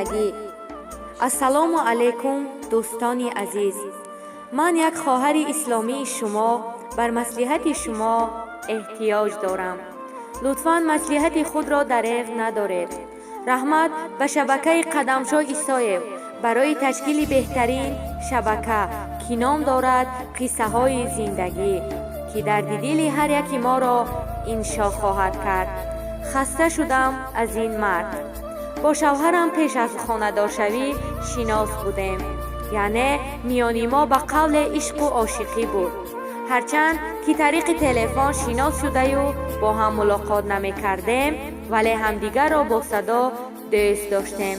Зиндагӣ. Ассалому алайкум, дӯстони азиз. Ман, як хоҳари исломии шумо, бар маслиҳати шумо эҳтиёҷ дорам. Лутфан маслиҳати худро дареғ надоред. Раҳмат ба шабакаи Қадамшоҳ Исоев барои ташкили беҳтарин шабака, ки ном дорад «Қиссаҳои зиндагӣ», ки дарди дили ҳар яки моро иншо хоҳад кард. Хаста шудам аз ин мард. Бо шавҳарам пеш аз хонадоршавӣ шинос будем, яъне миёни мо ба қавле ишқу ошиқӣ буд. Ҳарчанд ки тариқи телефон шинос шудаю бо ҳам мулоқот намекардем, вале ҳамдигарро бо садо дӯст доштем.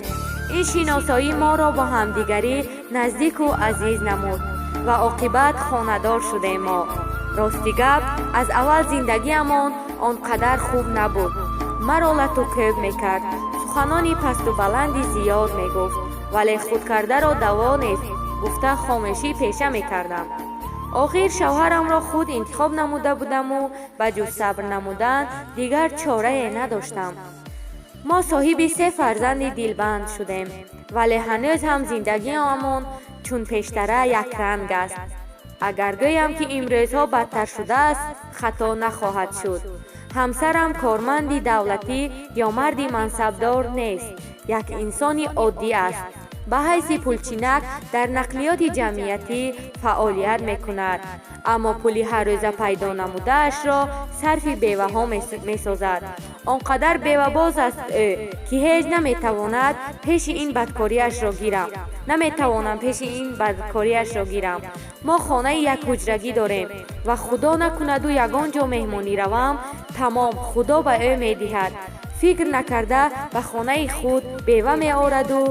Ин шиносоӣ моро бо ҳамдигарӣ наздику азиз намуд ва оқибат хонадор шудем мо. Рости гап, аз аввал зиндагиамон он қадар хуб набуд. Маро лату кӯб мекард, суханони пасту баланди зиёд мегуфт, вале худкардаро даво нест гуфта, хомӯшӣ пеша мекардам. Охир шавҳарамро худ интихоб намуда будаму ба ҷуз сабр намудан дигар чорае надоштам. Мо соҳиби се фарзанди дилбанд шудем, вале ҳанӯз ҳам зиндагиамон чун пештара якранг аст. Агар гӯям, ки имрӯзҳо бадтар шудааст, хато нахоҳад шуд. Ҳамсарам корманди давлатӣ ё марди мансабдор нест, як инсони оддӣ аст. Ба ҳайси пулчинак дар нақлиёти ҷамъиятӣ фаъолият мекунад, аммо пули ҳаррӯза пайдо намудаашро сарфи беваҳо месозад. Он қадар бевабоз аст ӯ, ки ҳеҷ наметавонад пеши ин бадкориашро гирам, наметавонам пеши ин бадкориашро гирам. Мо хонаи якҳуҷрагӣ дорем ва худо накунаду ягон ҷо меҳмонӣ равам, тамом, худо ба ӯ медиҳад. Фикр накарда ба хонаи худ бева меораду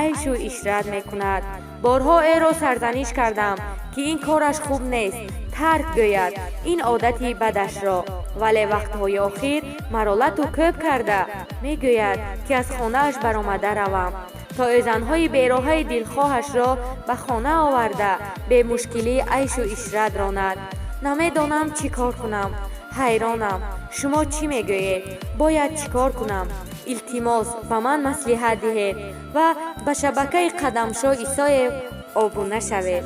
айшу ишрат мекунад. Борҳо ӯро сарзаниш кардам, ки ин кораш хуб нест, тарк гӯяд ин одати бадашро, вале вақтҳои охир маро лату кӯб карда мегӯяд, ки аз хонааш баромада равам, то ӯ занҳои бероҳаи дилхоҳашро ба хона оварда, бемушкилӣ айшу ишрат ронад. Намедонам, чӣ кор кунам, ҳайронам. Шумо чӣ мегӯед? Бояд чӣ кор кунам? Илтимос, ба ман маслиҳат диҳед ва ба шабакаи Қадамшоҳ Исоев обуна шавед.